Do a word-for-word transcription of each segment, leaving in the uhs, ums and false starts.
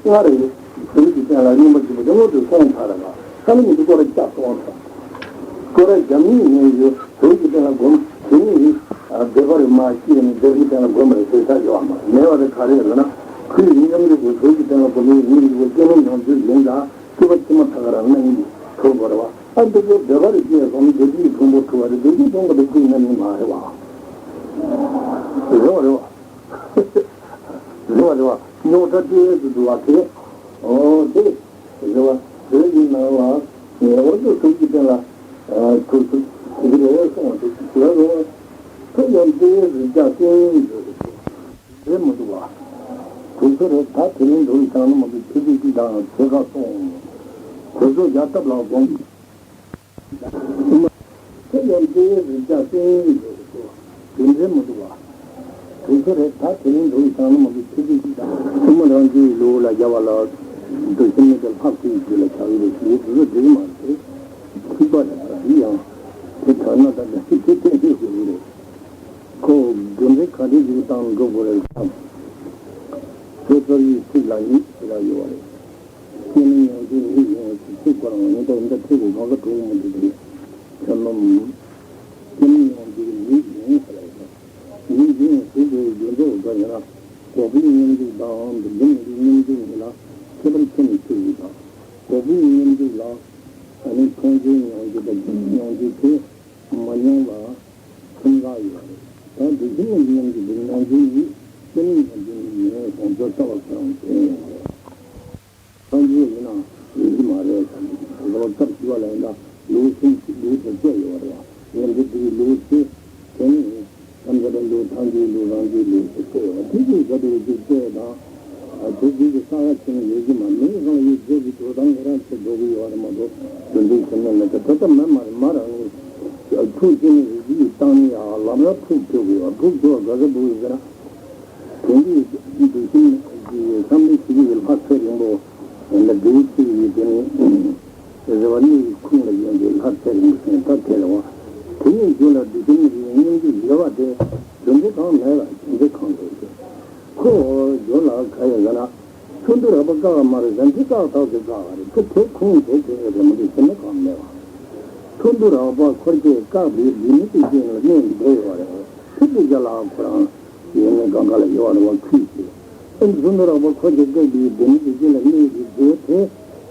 སྔར་བོད་ཀྱི་སྟེང་ལ་སྙོམས་པར་འཇུག་པ་དེ་མངོན་དུ་སོང་ཚར་བ། ས་ལ་མི་འདུག་སྐོར་ར་བརྒྱ་སོང་ཚར། སྐོར་ར་བརྒྱ་མིན་ངེས་ཡོད་བོད་ཀྱི་སྟེང་ལ་སྒོམ་དེ་ནི་བདེ་བར་མ་སྐྱེས་ནས་བདེ་བའི་སྟེང་ལ་སྒོམ་པར་བྱེད་ས་ཡོད་མ་མེད་པ་དེ་ག་རེ་ཡོད་ན། ཁོའི་སྙོམས་འཇུག་གི་བོད་ཀྱི་སྟེང་ལ་སྒོམ་པའི་སྙོམས་འཇུག་པ་སྐྱེ་གནས་མྱོང་འགྱུར་ཡིན་ཙང་སྐྱེ་བ་ཕྱི་མ་ཐག་རང་ན་ཡིན་གྱི་ཐུག་དགོས་རེད་བ། ཨ་འདི་ཚོ་བདེ་བར་སྐྱེས་སོང་ན་བདེ་སྐྱིད་ཕུང་པོ་ཐོབ་པ་རེད། བདེ་སྐྱིད་ཕུང་པོ་དེ་ཁོའི་ཉམས་ལེན་མ་རེད་བ། རེད་བ་རེད་བ། རེད་བ་རེད་བ། རྙོག་དྲ་སྤྲོས་སུ་འདུ་བ་དེ། ཨོ་དེ། རེད་བ། དེ་ཡིན་ན་བ། ངེས་པར་དུ་ཐུགས་ཀྱི་རྟེན་ལ། ཐུགས་སུ་ཐུགས་རེ་གསུང་བ་དེ་ལ་རེད་བ། ཐུགས་ཡང་དེ་རེ་རྒྱ་སེང་འདུ་རེ་མི་འདུག་བ། དུས་ཚོད་རེ་ད་དེ་རིང་འདུག་བྱང་ན་མ་གཏོགས་ཆུ་ཚོད་གཅིག་དང་ཕྱེད་ཀ་སོང་། དུས་ཚོད་བརྒྱ་ཐབས་ལ་དགོངས། ཁྱེད་ཡང་དེའི་རིགས་ཀྱང་བསྟན་ཡིན་ཟེར་དུས་དེ་འདྲའི་མི་འདུག་བ། དུས་ཚོད་རེད་ད་དེ་རིང་འདུག་བྱང་ན་མ་གཏོགས་ཆུ་ཚོད་གཅིག་དང་། ཐུན་མོང་རང་རྒྱུད་ལུགས་ལ་རྒྱ་བ་ལ་འདུ་ཤེས་མེད་པའི་ལྷག་པའི་རྒྱུད་ལ་བྱ་བའི་རིགས་ཞེས་དུས་ཚོད་འགྲིག་མ་རེད། ཐིགས་པ་རེད་པ་འདི་ཡང་དེ་དྲག་ན་ད་ལྟ་ཞིག་དེ་བསྟན་ཤེས་དགོས་ཀྱི་རེད། ཁོ་རྒྱུ་འབྲས་ག་འདྲའི་རྒྱུ་དང་འགྲོ་དགོས་རེད་ཁམས། ཁྱེད་ཚོ་ཡི་ཚིག་ལ་ཉིད་ཞེས་ལ་ཡོད་རེད། སྐྱེ་གནས་མྱོང་འགྱུར་ཉིད་ཡིན་ཞེས་ཚིག་ཁོ་རང་ཉིད་དང་འདི་ཐེག་གོ་གང་ག་གྲུག་མི་འདུག་དེ་ཁྱོད་ནམ། སྐྱེ་གནས་མྱོང་འགྱུར་ཉིད་ཡིན་ཞེས་ལ་ཡོད། ཉིད་ཡིན་ཞེས་པའི་རྒྱུ་མཚན་འདི་ཡིན་ན། འགོག་པའི་སྙོམས་འཇུག་དང་འདུ་ཤེས་མེད་པའི་སྙོམས་འཇུག་གཉིས་ལ་ཁྱད་པར་ཁྱད་མི་ཆོད་ཡོད་དང་། འགོག་པའི་སྙོམས་འཇུག་ལ་ཨ་ནི་མཐོང་ཆོས་མྱོང་འགྱུར་དང་སྐྱེ་གནས་མྱོང་འགྱུར་དེ། མ་མྱོང་བ་ཁྱིམ་བདག་ཡོད་རེད། ད་འདུ་ཤེས་མེད་པའི་སྙོམས་འཇུག་དེ་མྱོང་འགྱུར་ཡིན། སྐྱེ་གནས་མྱོང་འགྱུར་ཡིན་སོང་ཚོད་ལྟ་བ་ཁྱེད་རང་དྲན་ཡོང་གི་རེད། སངས་རྒྱས་ཡིན་ན་ཡོད་ཀྱི་མ་རེད་ཟེར་ནས་ལོ་སྐབས་བཞི་བ་ལ་ཡིན་ན་ལུགས་གསུམ་གྱི་ལུགས་དེ་བཤད་ཡོད་རེད་བ། ཡོན་ཏན་དེའི་ལུགས་དེ་དེ་ནི་ཐམས་ཅད་པའི་ལུགས་ཐམས་ཅད་ལུགས་རང་རྒྱུད་ལུགས་དེ་བཤད་ཡོད་རེད། དེ་ཚོའི་ས་དེ་རུ་ཅིག་བལྟས་དང་། དེ་རྒྱུད་ཀྱི་ས་ཁ་ཆེན་ཡོད་ཀྱི་མ་མིན་ཙང་ཡོད་རྒྱུ་གི་དོ་དང་ངེད་རང་ཚོ་འགྲོ་གི་ཡོད་རེད་མ་གཏོགས་དོན་ཚན་ཆེན་མོ་མེད་ཀྱི་དེ་ལྟ་མེད་མ་རེད། མ་རང་ནི་ཐུགས་ཀྱི་ནི་རིགས་ཀྱི་བཏང་ནི་ཡང་ལམ་ར་ཐུག་ཐུག་གི་ཡོད་ཐུག་ཐུག་ག་ཚོད་འདུག་ཟེར་ན། དེང་གི་འདུ་ཤེས་ཀྱི་བསམ་གཏན་ཞིག་གི་ལྷ་ཚེ་རིང་པོ་ལ་འདུལ་ཚིག་ཡིན་དེ་ནི་རེ་བ་གཉིས་ཀྱི་ཁུངས་ལ་ཡོད་པའི་ལྷ་ཚེ་རིང་པོ་ཞེས་ད་དེ་ལ་བ། དེ་ནི་རྒྱུད་ལ་འདུ་ཤེས་ཀྱི་སྙོམས་འཇུག་ཡོད་པ་དེ་རྒྱུ་འབྲས་གང་མེད་ལ་རྒྱུ་འབྲས་གང་འདུག་ཟེར། ཁོ་རྒྱུད་ལ་ག་ཡོད་ཟེར་ན། ཐུན་དུ་རགས་པ་བཀག་མ་རེད་ཟེར་ན་དེ་བཀག་ཐག་ཆོད་བཀག་པ་རེད། ཁོ་དེ་ཁུངས་དེ་དེ་རེད་མ་གཏོགས་ཞེ་ན་གང་མེད་པ། ཐུན་དུ་རགས་པ་འཁོར་བཅས་བཀག་པའི་སྡེ་སྣོད་ཀྱི་རྐྱེན་ལ་གནས་འགྲོ་ཡོད་རེད། ཐུན་དུ་རྒྱ་ལ་ཁོ་རང་ཡོད་ནས་གང་ག་ལ་ཡོད་རེད་བ་ཁུལ་གྱིས། ཨེ་ཐུན་དུ་རགས་པ་འཁོར་བཅས་བཀག་པའི་སྡེ་སྣོད་ཀྱི་རྐྱེན་ལ་གནས་ཀྱི་རྒྱུ་དེ་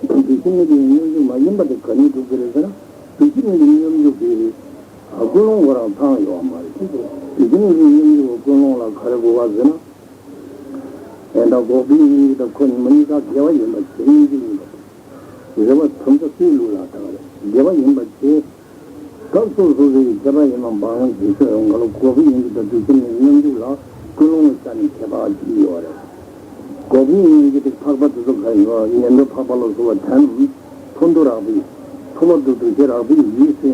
འདུ་ཤེས་མེད་པའི་སྙོམས་འཇུག་མ་ཡིན་པ་དེ་ག་ནས་སྒྲུབ་ཀྱི་རེད་ཟེར་ན། འདུ་ཤེས་མེད་པའི་སྙོམས་འཇུག་གི་ཀུན་སློང་ཁོ་རང་ཚང་ཡོད་མ་རེད། འདུ་ཤེས་མེད་པའི་སྙོམས་འཇུག་གི་ཀུན་སློང་ལ་ག་རེ་དགོས་པ་ཟེར་ན། ཡང་དག་འགོག་པའི་སྙོམས་འཇུག་དང་ཁོ་ཉིད་མ་གཉིས་ཀ་དགེ་བ་ཡིན་པ་བྱས་སྙོམས་འཇུག་ཡིན་པ་དང་། རེ་བ་དམ་བཅའ་སའི་ལུགས་ལ་བཏགས་རེད། དགེ་བ་ཡིན་པ་བྱས། སྐབས་སོ་སོ་སོའི་ཁྱད་པར་ཡིན་ན་འབངས་ལ་རྗེས་ཤོད་ཡོང་ག་ལ་འགོག་པའི་སྙོམས་འཇུག་དང་འདུ་ཤེས་མེད་སྙོམས་འཇུག་ལ་ཀུན་སློང་ལ་བྱས་ནས་ཁྱད་པར་གཅིག་ཡོད་རེད། འགོག་པའི་སྙོམས་འཇུག་དེ་འཕགས་པ་དེ་ཚོ་ག་ཡིན་ན་ཉན་ཐོས་འཕགས་པ་ལ་སོགས་པ་དྲན། ཐུན་དུ་རགས་པའི། ཐུབ་པ་དང་འདུ་ཤེས་རགས་པའི་ཡིད་བསྲེས་ཏེ།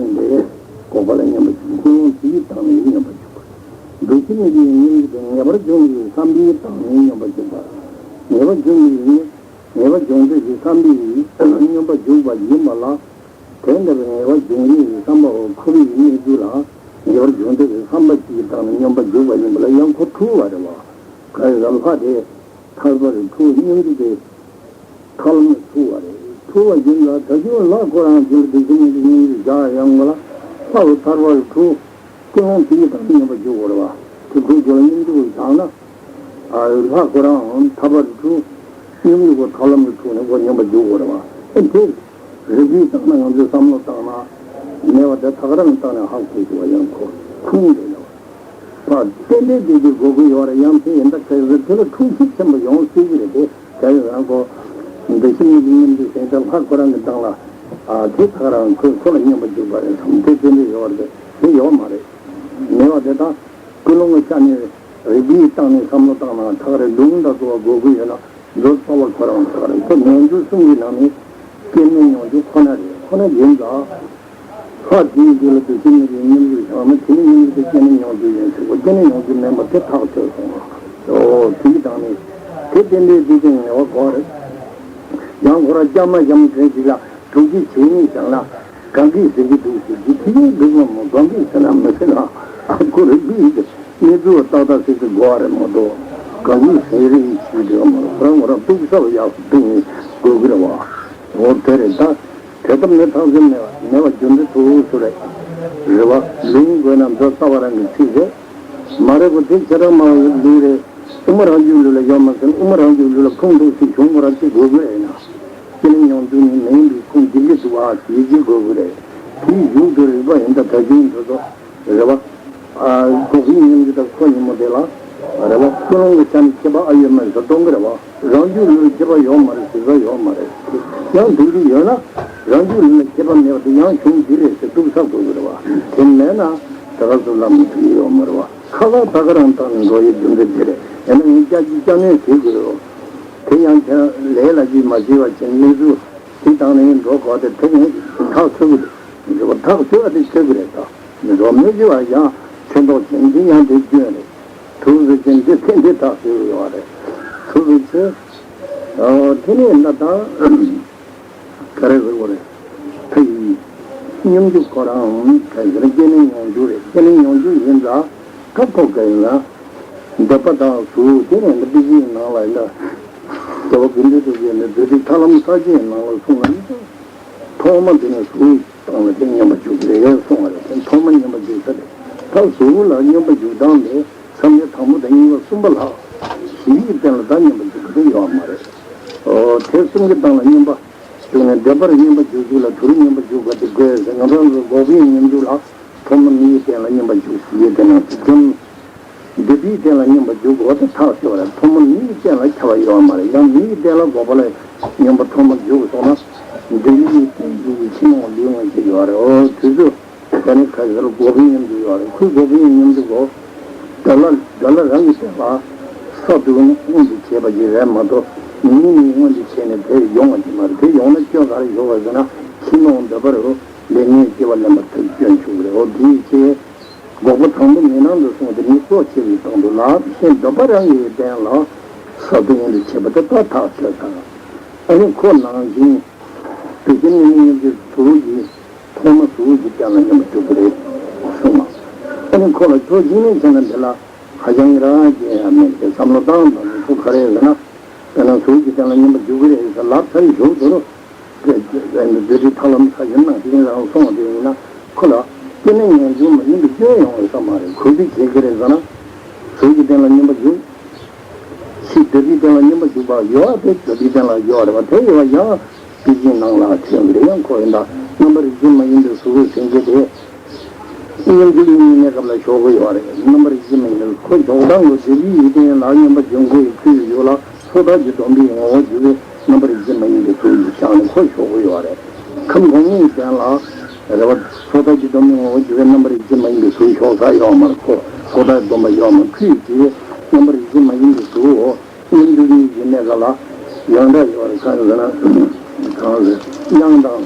འགོག་པ་ལ་སྙོམས་པར་འཇུག་ཀུན་སློང་དེའི་སྟེང་ནས་སྙོམས་པར་འཇུག་པ། འདུ་ཤེས་མེད་པའི་སྙོམས་འཇུག་དང་ངེས་པར་འབྱུང་བའི་བསམ་པའི་སྟེང་ནས་སྙོམས་པར་འཇུག་པ། ངེས་པར་འབྱུང་བའི་ངེས་པར་འབྱུང་འདོད་ཀྱི་བསམ་པའི་སྙོམས་པར་འཇུག་པ་ཡིན་པ་ལ། དེ་འདྲ་བའི་ངེས་པར་འབྱུང་ཡུལ་གྱི་བསམ་པའོ་ཁོ་བོའི་གནས་ཚུལ་ལ་ངེས་པར་འབྱུང་འདོད་ཀྱི་བསམ་པ་གཅིག་གི་སྟེང་ནས་སྙོམས་པར་འཇུག་པ་ཡིན་པ་ལ་ཡང་ཁོ་འཁྲུལ་བ་རེད་བ། ག་རེ་ལ་ལྷ་དེ་ཐར་པར་འཁྲུལ་སྙོམས་འཇུག་དེ། ཐར་ལམ་ལ་འཁྲུལ་བ་རེད། འཁྲུལ་བ་ཡིན་ལ་ད་ཅི་ལྷ་ཁོ་རང་རྒྱུད་ལ་འདུ་ཤེས་མེད་པའི་སྙོམས་འཇུག་བཞག་ཡང་མོ་ལ་ལྷ་བོ་ཐར་པར་འཁྲུལ་ཀུན་སློང་དེའི་སྟེང་སྙོམས་པར་འཇུག་དགོས་རེད་བ། དེ་འཁྲུལ་རྒྱུ་ལ་སྙོམས་འཇུག་བཞག་ན། ལྷ་ཁོ་རང་ཐར་པར་འཁྲུལ་སྙོམས་འཇུག་གོ་ཐར་ལམ་ལ་འཁྲུལ་ནས་ཁོ་སྙོམས་པར་འཇུག་དགོས་རེད་བ། ཨེ་དེ་རིགས་པའི་སྟེང་ན་ང་ཚོས་བསམ་བློ་བཏང་ན་མེད་བ་དེ་ཐག་རང་གི་སྟེང་ནས་ཧ་གོ་དགོས་པ་ཡང་ཁོ་ཁུངས་རེད་ལ། ཕར་རྟེན་འབྲེལ་དེ་དེ་དགོས་ཀྱི་ཡོད་རེད། ཡང་དེ་ཡིན་ད་གལ་སྲིད་དེ་ལ་འཁྲུལ་ཤུགས་ཆེན་པོ་ཡོང་སྲིད་ཀྱི་རེད་དེ། གལ་སྲིད་རང་ཁོ་འདུ་ཤེས་མེད་པའི་སྙོམས་འཇུག་ཟེར་ད་ལྷ་ཁོ་རང་གི་སྟེང་ལ་ཨ་དེ་ཐག་རང་ཁོས་ཁོ་ལ་སྙོམས་པར་འཇུག་པ་རེད་བསམ་དེ་རྟེན་འབྲེལ་ཡོད་རེད་དེ། དེ་ཡོད་མ་རེད། མེད་པ་དེ་དག་ཀུན་སློང་གི་ཆ་ནས་རིགས་པའི་སྟེང་ནས་བསམ་བློ་བཏང་ན་ཐག་རེད། ལུང་དང་འགྲོ་བ་དགོས་ཀྱི་ཡོད་ན་མཛོད་ལྟ་བ་ཁོ་རང་ཐག་རེད། ཁོ་ཉོན་ཚུལ་གསུམ་གྱི་ནང་ནས་སྐྱེ་གནས་མྱོང་འགྱུར་ཁོ་ན་རེད། ཁོ་ན་ཡིན་ཙང་། ལྷ་དེའི་རྒྱུད་ལ་འདུ་ཤེས་མེད་པའི་སྙོམས་འཇུག་བྱུང་ན་དེ་ནི་སྙོམས་འཇུག་དེ་སྐྱེ་གནས་མྱོང་འགྱུར་ཡིན་ཟེར་གོ། སྐྱེ་གནས་མྱོང་འགྱུར་མིན་པ་དེ་ཐག་ཆོད་སོང་། ཨོ་དེའི་སྟེང་ནས་དེ་རྟེན་འབྲེལ་དེ་ཅན་ངེས་པ་གོ་རེད། ཡང་ཁོ་རང་སྐྱ་མ་ཞབས་འདྲེན་ཞིག་ལ་དྲུག་ཅུ་བྱེད་ནས་བཞག་ན་གང་གིས་ཟེར་གྱི་འདུག་ཟེར་གྱི་དེ་ཡིན་འདུག་མ་མོ་གང་གིས་ཟེར་ན་མི་ཟེར་ན་ཁོ་རེ་འདི་ཡིན་ཏེ་གནས་ཚུལ་ཏག་ཏག་ཟེར་གྱི་གོ་བ་རེད་མ་གཏོགས། གང་ཡིན་ཟེར་རིགས་ཤིག་འདྲ་མ་རེད། ཁོ་རང་ཁོ་རང་སྟུག་ས་ལ་ཡག་པོ་སྟུག་ནས་དགོས་ཀྱི་རེད་བ། འོ་དེ་རེད་ད། དེ་ལྟ་མེད་ཐག་ཆོད་མེད་པ་མེད་པ་རྒྱུ་འབྲས་ཐུག་སུ་རེད། རེད་བ། ལུང་དགོས་ན་མདོ་རྩ་བ་རང་གི་ཚིག་རེད། མ་རེད་གོ་དེ་ཁྱེད་རང་མ་ལུང་རེད། དབུ་མ་རང་རྒྱུད་ལུགས་ལ་ཡོད་མ་ཟེར། དབུ་མ་རང་རྒྱུད་ལུགས་ལ་ཁུངས་གཏུགས་ཤིག་བྱུང་ཁོ་རང་ཅིག་དགོས་ཀྱི་རེད་ན། སྐྱེ་གནས་མྱོང་འགྱུར་ཉིད་མ་ཡིན་པའི་ཁུངས་འདི་འདྲ་འདུག་ཨ་ཞེས་ཀྱི་དགོས་ཀྱི་རེད། དེའི་མཇུག་ཏུ་རིགས་པ་ཡིན་ད་ད་གིན་འགྲོ་ཚོ། རེད་བ། ཨ། འགོག་པའི་ཉམས་འགྱུར་དང་ཁོ་ཉིན་མོ་དེ་ལ། རེད་བ། ཀུན་སློང་གི་ཆ་ནས་ཁྱད་པར་ཨ་ཡོད་མ་རེད་ཟེར་གཏོང་གི་རེད་བ། རང་རྒྱུད་ལུགས་ལ་ཁྱད་པར་ཡོད་མ་རེད་ཟེར་ས་ཡོད་མ་རེད། ཡང་དེ་འདྲ་ཡོད་ན། རང་རྒྱུད་ལུགས་ལ་ཁྱད་པར་མེད་པ་དེ་ཡང་གཞུང་འདི་རེད་ཟེར་གཏུགས་ས་དགོས་ཀྱི་རེད་བ། དེ་མེད་ན་ད་ག་སུ་ལ་མི་ཐུག་ཡོད་མ་རེད་བ། ཁ་ཁ་ད་ག་རང་བཏང་ནས་འགྲོ་ཡའི་རྒྱུ་འབྲས་དེ་རེད། ཡང་ན་ངས་སྐྱག་གཅིག་སྐྱག་ནས་ཟེར་དགོས་རེད་བ། དེ་ཡང་ཁྱེད་རང་ལས་ལ་ཅིག་མ་བྱེད་པ་བྱས་གནས་ཚུལ་དེ་དང་ནས་འགྲོ་དགོས་ཏེ་དེ་ནས་ཐག་ཆོད་ཀྱི་རེད། འགྲོ་ཐག་ཆོད་པ་དེ་ཆོད་ཀྱི་རེད་ད། མི་འགྲོ་མི་བྱེད་པ་ཡང་ཆོད་མདོག་ཅན་འདི་ཡང་དེ་སྐྱོན་རེད། ཐུགས་སུ་ཅན་འདི་ཚེ་འདི་ཐག་ཆོད་ཀྱི་ཡོད་རེད། ཐུགས་སུ་ཆོད། ཨོ་དེ་ནས་ན་ད། ག་རེ་ཟེར་དགོས་རེད། ཕ་ཡི། སྙོམས་འཇུག་ཁོ་རང་ག་ཟེར་སྐྱེ་གནས་མྱོང་འགྱུར་རེད། སྐྱེ་གནས་མྱོང་འགྱུར་ཡིན་ཙང་། སྐབས་ཐོག་ག་ཡིན་ན། འདོད་པ་དང་གཟུགས་དེ་ནས་འདི་པི་ཅིའི་ནང་ལ་ཡིན་ན། རྒྱལ་བ་དགེ་འདུན་རིན་པོ་ཆེ་ནས་བདུད་རྩི་ཐར་ལམ་ས་བཅད་ནང་ལ་གསུངས་པ་ནི། ཐོག་མ་འདི་ནས་གཟུགས་སྟེང་ལ་དེ་སྙོམས་པར་འཇུག་རེད་གསུངས་པ་རེད། དེ་ཐོག་མ་སྙོམས་པར་འཇུག་ས་རེད། ད་གཟུགས་ལ་སྙོམས་པར་འཇུག་སྟངས་དེ་བསམ་གཏན་དང་པོ་དང་གཉིས་པ་གསུམ་པ་ལྷག་བཞི་ཡི་སྟེང་ལ་ད་སྙོམས་པར་འཇུག་གི་ཡོད་མ་རེད། ཨོ་དེ་གསུམ་གྱི་སྟེང་ལ་སྙོམས་པ། བཅུག་ནས་འདོད་པར་སྙོམས་པར་འཇུག་རྒྱུ་ལ་དུར་སྙོམས་པར་འཇུག་པ་དེ་དགོས་ཟེར། ང་རང་ཚོ་འགོག་པའི་སྙོམས་འཇུག་ལ་ཐོག་མ་མིའི་རྟེན་ལ་སྙོམས་པར་འཇུག་ཟེར་ཡས་དེ་ནང་ཚུད་ཀྱང་། འདོད་པའི་རྟེན་ལ་སྙོམས་པར་འཇུག་དགོས་དེ་ཐག་ཆོད་པ་རེད། ཐོག་མ་མིའི་རྟེན་ལ་ཁྱབ་པ་ཡོད་མ་རེད། ཡང་མིའི་རྟེན་ལ་འགོག་པ་ལ་སྙོམས་པར་ཐོག་མར་འཇུག་སོང་ན། འདོད་པའི་རྟེན་འཇུག་པའི་ཕྱི་ནང་ལུས་ངོ་ཅིག་ཡོད་རེད། འོ་དུས་ཚོད། དེ་ནི་ཁ་ཤས་ལ་འགོག་པའི་སྙོམས་འཇུག་ཡོད་རེད། ཁོའི་འགོག་པའི་སྙོམས་འཇུག་གོ། འདོད་ལ་འདོད་ལ་རང་གི་སྟེང་ལ། ས་དུ་མངོན་དུ་བྱས་པ་ཞིག་རེད་མ་གཏོགས། མིང་ནི་མངོན་དུ་བྱས་ནས་དེ་ཡོང་བ་ཞིག་མ་རེད། དེ་ཡོང་ན་སྐྱོན་ག་རེ་ཞུགས་པ་ཟེར་ན། ཕྱི་ནང་འདོད་པ་རུ་ལས་ངན་སྐྱེ་བ་ལེན་པར་ཐུག་སྐྱོན་ཞུགས་རེད། འོ་དེའི་ཕྱིར། འགོག་པ་དང་པོ་ངེས་སྣང་དུ་སོང་སྟེ་མི་གཙོ་ཆེ་བའི་དོན་དུ་ལ་ཕྱིན་འདོད་པ་རང་གི་སྟེང་ལ་ས་དུ་མངོན་དུ་བྱས་པ་དེ་ལྟར་ཐག་ཆོད་དང་། ཨ་ནི་ཁོ་ནང་བཞིན་དུ་ཤེས་ནས་སྙོམས་འཇུག་གཟུགས་ཀྱི། ཐོག་མ་གཟུགས་ཀྱི་སྟེང་ལ་སྙོམས་པར་འཇུག་པ་རེད་གསུངས་པ། ཨ་ནི་ཁོ་ལ་ཁྱོད་གཅིག་ནས་བྱས་ན་འདི་ལ་ཧ་ཅང་རང་སྐྱེ་ཡ་མེད་ཅེས་བསམ་བློ་བཏང་དང་ནི་ཁོ་ག་རེ་ཟེར་ན། དཔེར་ན་གཟུགས་ཀྱི་སྟེང་ལ་སྙོམས་པར་འཇུག་གི་རེད་ཟེར་ལབ་ཚར་ཞོར་དུ། འདོད་པའི་ཐར་ལམ་ས་བཅད་ནང་དེ་རིང་རང་སོང་བ་དེ་ཡིན་ན་ཁོ་ལ་སྐྱེ་གནས་མྱོང་འགྱུར་མ་ཡིན་པའི་སྐྱོན་ཡོང་བའི་ས་མ་རེད། ཁོས་དེ་བྱེད་ཀྱི་རེད་ཟེར་ན། གཟུགས་ཀྱི་སྟེང་ལ་སྙོམས་པར་འཇུག་ཕྱིས་འདོད་པའི་སྟེང་ལ་སྙོམས་པར་འཇུག་པ་ཡོད་པ་དེ་འདོད་པའི་སྟེང་ལ་ཡོད་རེད་པ། དེ་ཡོད་པ་ཡང་པི་ཅིའི་ནང་ལ་ཐོན་གྱི་རེད། ཡང་ཁོ་ཡིན་ད་རྣམ་པར་རིག་པ་མ་ཡིན་པའི་གཟུགས་ཟེར་མཁན་དེ་སྙོམས་འཇུག་གཉིས་གནས་སྐབས་ལ་ཞོག་གི་ཡོད་རེད། རྣམ་པར་རིག་པ་མ་ཡིན་པའི་ཁོ་ཞོག་སྟངས་ཀྱི་འདོད་པའི་ཡུལ་སྟེང་ལ་སྙོམས་པར་འཇུག་མཁན་གྱི་ཁོའི་ཡུལ་ལ་སོ་ཐར་གྱི་སྡོམ་པའི་ངོ་བོར་གྱུར་པའི་རྣམ་པར་རིག་པ་མ་ཡིན་པའི་གཟུགས་ཀྱི་ཤར་ནས་ཁོ་ཞོག་གི་ཡོད་རེད། ཁམས་གོང་མའི་སྟེང་ལ་རེད་པ། སོ་ཐར་གྱི་སྡོམ་པའི་ངོ་བོར་གྱུར་པའི་རྣམ་པར་རིག་པ་མ་ཡིན་པའི་གཟུགས་ཞོག་ས་ཡོད་མ་རེད། ཁོ་སོ་ཐར་སྡོམ་པ་ཡོད་མ་ཁོའི་གྱུར་པའི་རྣམ་པར་རིག་པ་མ་ཡིན་པའི་གཟུགས་འོ། སྙོམས་འཇུག་གཉིས་ཀྱི་གནས་སྐབས་ལ་ཡང་འདྲ་ཡོད་རེད། གང་ཟེར་ན། གང་ཟེར། དབྱངས་དང་།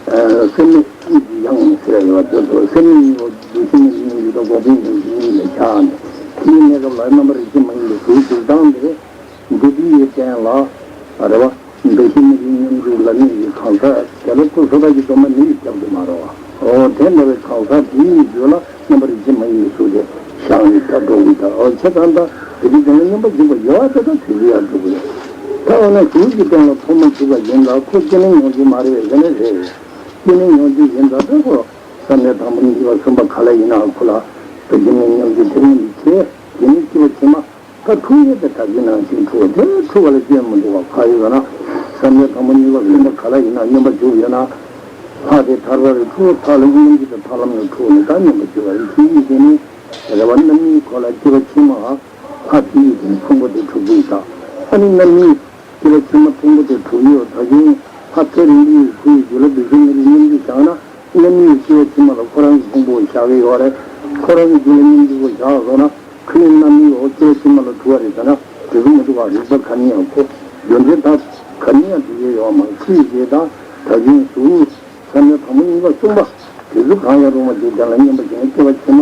ཨ། སེམས་མེད་གཉིས་ཀྱི་དབྱངས་ཟེར་ཡོད་པ་དེ་ཚོ་སེམས་མེད་གཉིས་པོ་འདུ་ཤེས་མེད་ཀྱི་སྙོམས་འཇུག་དང་འགོག་པའི་སྙོམས་འཇུག་གཉིས་ལ་བཞག་ནས་དེའི་གནས་སྐབས་ལ་རྣམ་པར་རིག་པ་མ་ཡིན་པའི་གཟུགས་འཇུག་སྟངས་དེ་འདོད་པའི་སྟེང་ལ་རེད་པ། འདུ་ཤེས་མེད་ཀྱི་སྙོམས་འཇུག་ལ་གནས་ཀྱི་གང་ཟག་དེ་ལ་ཁོ་སོ་ཐར་གྱི་སྡོམ་པ་ནི་རྒྱབ་ཀྱི་མ་རེད་པ། འོ་དེ་འདྲ་བའི་གང་ཟག་དེའི་རྒྱུད་ལ་རྣམ་པར་རིག་པ་མ་ཡིན་པའི་གཟུགས་དེ་བཞག་ནས་ད་འགྲོ་གི་ད། འོ་བྱས་ཙང་ད་དེ་དུས་དེ་ལ་སྙོམས་པར་འཇུག་པ་ཡོད་པ་དེ་ད་དུས་ཀྱི་ཡར་འགྲོ་གི་རེད། ད་འོ་ན་གཟུགས་ཀྱི་སྟེང་ལ་ཐོག་མར་འཇུག་པ་ཡིན་ལ་ཁོ་སྐྱེ་གནས་མྱོང་འགྱུར་མ་རེད་པས་ཟེར་ན་རེད། སྐྱེ་གནས་མྱོང་འགྱུར་ཡིན་ཙང་ད་ཁོ་བསམ་གཏན་དང་པོ་གཉིས་པ་གསུམ་པ་ག་ལ་ཡིན་ནའང་ཁོ་ལ་འདུ་ཤེས་མེད་སྙོམས་འཇུག་དེ་རིང་གི་ཚེ་དེ་ནས་སྐྱེ་བ་ཕྱི་མ། ད་འཁྲུལ་ཡས་དེ་ད་གིན་ནང་བཞིན་འཁྲུལ་བ་དེ་འཁྲུལ་བ་ལ་སྐྱོན་མི་འདུག་བ། ག་ཡོད་ལབ་ན། བསམ་གཏན་དང་པོ་གཉིས་པ་གསུམ་པ་ག་ལ་ཡིན་ན་སྙོམས་པར་འཇུག་ཡོད་ན། ལྷ་དེ་ཐར་པ་རུ་འཁྲུལ། ཐར་ལམ་སྙོམས་འཇུག་དང་ཐར་ལམ་རུ་འཁྲུལ་ནས་ད་སྙོམས་པར་འཇུག་པ་ཡིན། དེ་ཡིན་དེ་ནི་རེ་བ་རྣམ་གཉིས་ཁོ་ལ་སྐྱེ་བ་ཕྱི་མ་ལྷ་དེ་ཡི་དེ་ནི་ཕུང་པོ་དེ་འཁྲུག་གི་ད། ཨ་ནི་རྣམ་གཉིས་སྐྱེ་བ་ཕྱི་མ་ཕུང་པོ་དེ་འཁྲུག་ཡོད་ད་གིན་ལྷ་ཚེ་རིང་པོའི་ཁོའི་རྒྱུད་ལ་འདུ་ཤེས་མེད་པའི་སྙོམས་འཇུག་བཞག་ན། རྣམ་གཉིས་སྐྱེ་བ་ཕྱི་མ་ལ་ཁོ་རང་གི་ཕུང་པོ་བཞག་གི་ཡོད་རེད། ཁོ་རང་གི་རྒྱུད་ལ་སྙོམས་འཇུག་པོ་བཞག་སོང་ན། ཁོའི་རྣམ་སྨིན་འོ་སྐྱེ་བ་ཕྱི་མ་ལ་འཁྲུལ་བ་རེད་ཟེར་ན་དེ་ཚོ་མི་འདུག་ག་རིགས་པ་ག་ནི་ཡང་ཁོ་རྒྱུ་མཚན་དག་ག་ནི་ཡང་འགྲིག་གི་ཡོད་མ་རེད། ཁོའི་རྗེས་དང་ད་གིན་གཟུགས་བསམ་གཏན་དང་པོ་གཉིས་པ་གསུམ་པ་དེ་ཚོ་གང་ཡང་རུང་བ་དེ་དོན་ལ་སྙོམས་པ་བྱས་ནས་སྐྱེ་བ་ཕྱི་མ་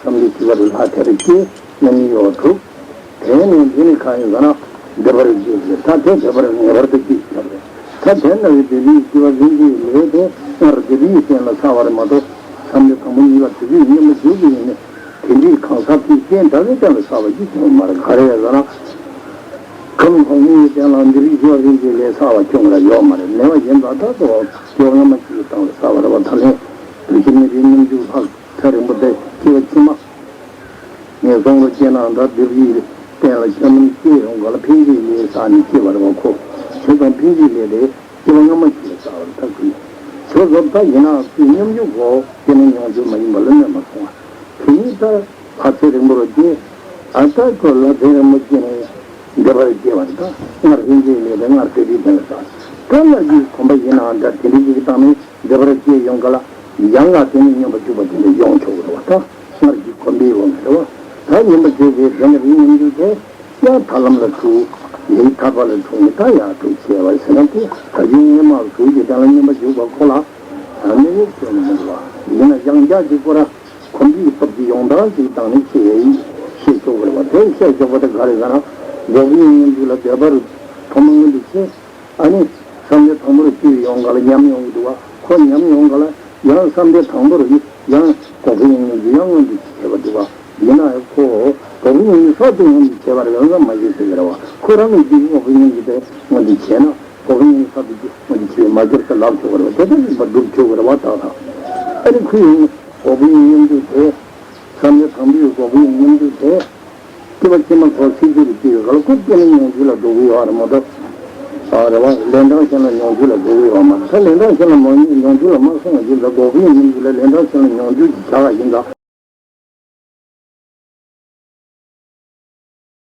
བསམ་གཏན་བཞི་པ་རུ་ལྷ་དེར་སྐྱེ་རྣམ་སྨིན་འོ་དྲུག་དེ་ནས་འདི་ནི་གང་ཡིན་ཟེར་ན་འདོད་པར་སྐྱེ་ཞེས་ད་དེ་འདོད་པར་ངེས་པར་དུ་སྐྱེ་ཞེས་པ་རེད། ད་དེ་ན་བའི་འདོད་པའི་སྐྱེ་བ་ལྷན་སྐྱེས་ལས་དེ་སྔར་འདོད་པའི་རྟེན་ལ་ཚར་བ་རེད་མ་གཏོགས་བསམ་གཏན་དང་པོ་གཉིས་པ་དེ་དུས་སྙོམས་པར་འཇུག་གི་ཡིན་ནི། དེ་འདྲའི་གང་ཟག་དེའི་རྐྱེན་དག་གི་རྐྱེན་ལ་བསགས་པ་ཅིག་བྱུང་མ་རེད། ག་རེ་ཡོད་ཟེར་ན། ཁམས་ཧོ་ངེས་ཀྱི་རྐྱེན་ལ་འདི་རིགས་ཤེས་པ་རིན་ཆེན་ལས་བསགས་པ་བྱུང་ར་ཡོད་མ་རེད། མེད་པ་ཡིན་ཙང་ད་གཙོ་བོ་སྐྱེ་བ་སྔ་མ་ཞིག་གི་སྟེང་ལ་བསགས་པ་རེད་བ། ད་ལན་དུས་ཕྱི་མི་རིགས་སྙོམས་འཇུག་ལྷག་ཚེ་རིང་པོ་དེ་སྐྱེ་བ་ཕྱི་མ། ངན་སོང་ལ་སྐྱེས་ན་འདྲ་སྒྲིབ་པའི་རྟེན་ལ་སྐྱེ་རྣམས་སྐྱེ་ཡོང་ག་ལ་འཕེན་བྱེད་ལས་བསགས་ནས་སྐྱེ་བ་རེད་བ། ཁོ་བྱས་ཙང་འཕེན་བྱེད་ལས་དེ་སྐྱེ་བ་སྔ་མ་ཞིག་ལ་བསགས་པ་རེད། ད་ཁོས་ཁྱོད་ཚོ་ད་ཡིན་ན་སུས་སྙོམས་འཇུག་གོ་དེ་ནི་མྱོང་འགྱུར་མ་ཡིན་པ་ལ་གནོད་མ་སོང་བ། དེ་ཉིད་ད་ལྷ་ཚེ་རིང་པོར་སྐྱེས། ཨ་ད་ཁོ་ལྷ་ཚེ་རིང་པོ་སྐྱེས་ནས་འདོད་པར་སྐྱེ་བ་རེད། ད་སྔར་འཕེན་བྱེད་ལས་དེ་སྔར་སྐྱེ་དུས་དེ་ལ་བསགས། ད་སྔར་གྱི་གོམས་པ་ཡིན་ནའང་འདྲ་དེ་འདྲ་ཞིག་གི་སྟེང་ནས་འདོད་པར་སྐྱེ་ཡོང་ག་ལ་ཡང་ལ་དེ་ནི་སྙོམས་པར་འཇུག་པ་དེ་འདྲ་ཡོང་ཆོག་གི་རེད་བ། ད་སྔར་གྱི་གོམས་པའི་འོག་ནས་རེད་བ། ད་སྙོམས་པར་འཇུག་པའི་དེ་ནི་རིགས་སྙོམས་འཇུག་དེ་ཡང་ཐར་ལམ་ལ་ཞུགས། ཡིད་ཐར་པ་ལ་ཞུགས་ནས་ད་ཡར་འགྲོ་བྱས་པ་ཟེར་ན། དེ་ཐར་རྒྱུ་སྔོན་མ་གཟུགས་ཀྱི་དོན་ལ་སྙོམས་པར་འཇུག་པ་ཁོ་ལ་ད་གནོད་ཡོད་ཁྱོན་ནས་མི་འདུག་བ། ཡིན་ན་ཡང་རྒྱ་གཅིག་པོ་ར་གོམས་པའི་སྟོབས་ཀྱིས་ཡོང་སྟངས་ཅིག་བཏང་ནས་ཤེས་ཤེས་ཆོག་གི་རེད་བ། དེ་ཤེས་ཆོག་པ་དེ་ག་རེ་ཟེར་ན། འགོག་པའི་སྙོམས་འཇུག་ལ་འདོད་པར་ཐོག་མ་སྔོན་དུ་བྱས། ཨ་ནི་བསམ་གཏན་དང་པོར་སྐྱེ་ཡོང་ག་ལ་ཉམས་ཡོང་གི་འདུག་བ། ཁོ་ཉམས་ཡོང་ག་ལ་ཡང་བསམ་གཏན་དང་པོར་ཡང་འགོག་པའི་སྙོམས་འཇུག་ཡང་སྔོན་དུ་བྱས་པ་འདུག་བ། ཡིན་ན་ཡང་ཁོ་འགོག་པའི་སྙོམས་འཇུག་གསར་དུ་སྔོན་དུ་བྱས་པ་རེད་ཟེར་ན་མ་ཤེས་ཟེར་གི་རེད་བ། ཁོ་རང་གི་རྒྱུད་ཀྱི་འགོག་པའི་སྙོམས་འཇུག་དེ་སྔོན་དུ་བྱས་ན། འགོག་པའི་སྙོམས་འཇུག་གསར་དུ་སྔོན་དུ་བྱས་པའི་མ་གྱུར་ཏེ་ལབ་ཆོག་གི་རེད་བ། དེ་ལྟར་རིགས་པ་སྒྲུབ་ཆོག་གི་རེད་བ། ད་ད་ཨ་ནི་ཁོ་ཡང་འགོག་པའི་སྙོམས་འཇུག་དེ་བསམ་གཏན་དང་པོའི་འགོག་པའི་སྙོམས་འཇུག་དེ། སྐྱེ་བ་ཕྱི་མ་ཚོ་ཚིག་གཅིག་ཏུ་སྐྱེ་ཡོད་ག་ལ་ཁོ་སྐྱེ་ནས་མྱོང་འགྱུར་ལ་འགྲོ་གི་ཡོད་རེད་མ་གཏོགས། ཨ་རེད་བ། ལན་གྲངས་གཞན་ལ་མྱོང་འགྱུར་ལ་འགྲོ་གི་ཡོད་མ་རེད། ད་ལན་གྲངས་གཞན་ལ་མ་མྱོང་འགྱུར་ལ་མ་སོང་བ་ཡིན་ཙང་འགོག་པའི་སྙོམས་འཇུག་ལ་ལན་གྲངས་གཞན་ལ་མྱོང་འགྱུར་གྱི་བྱ་བ་ཡིན་ཙང་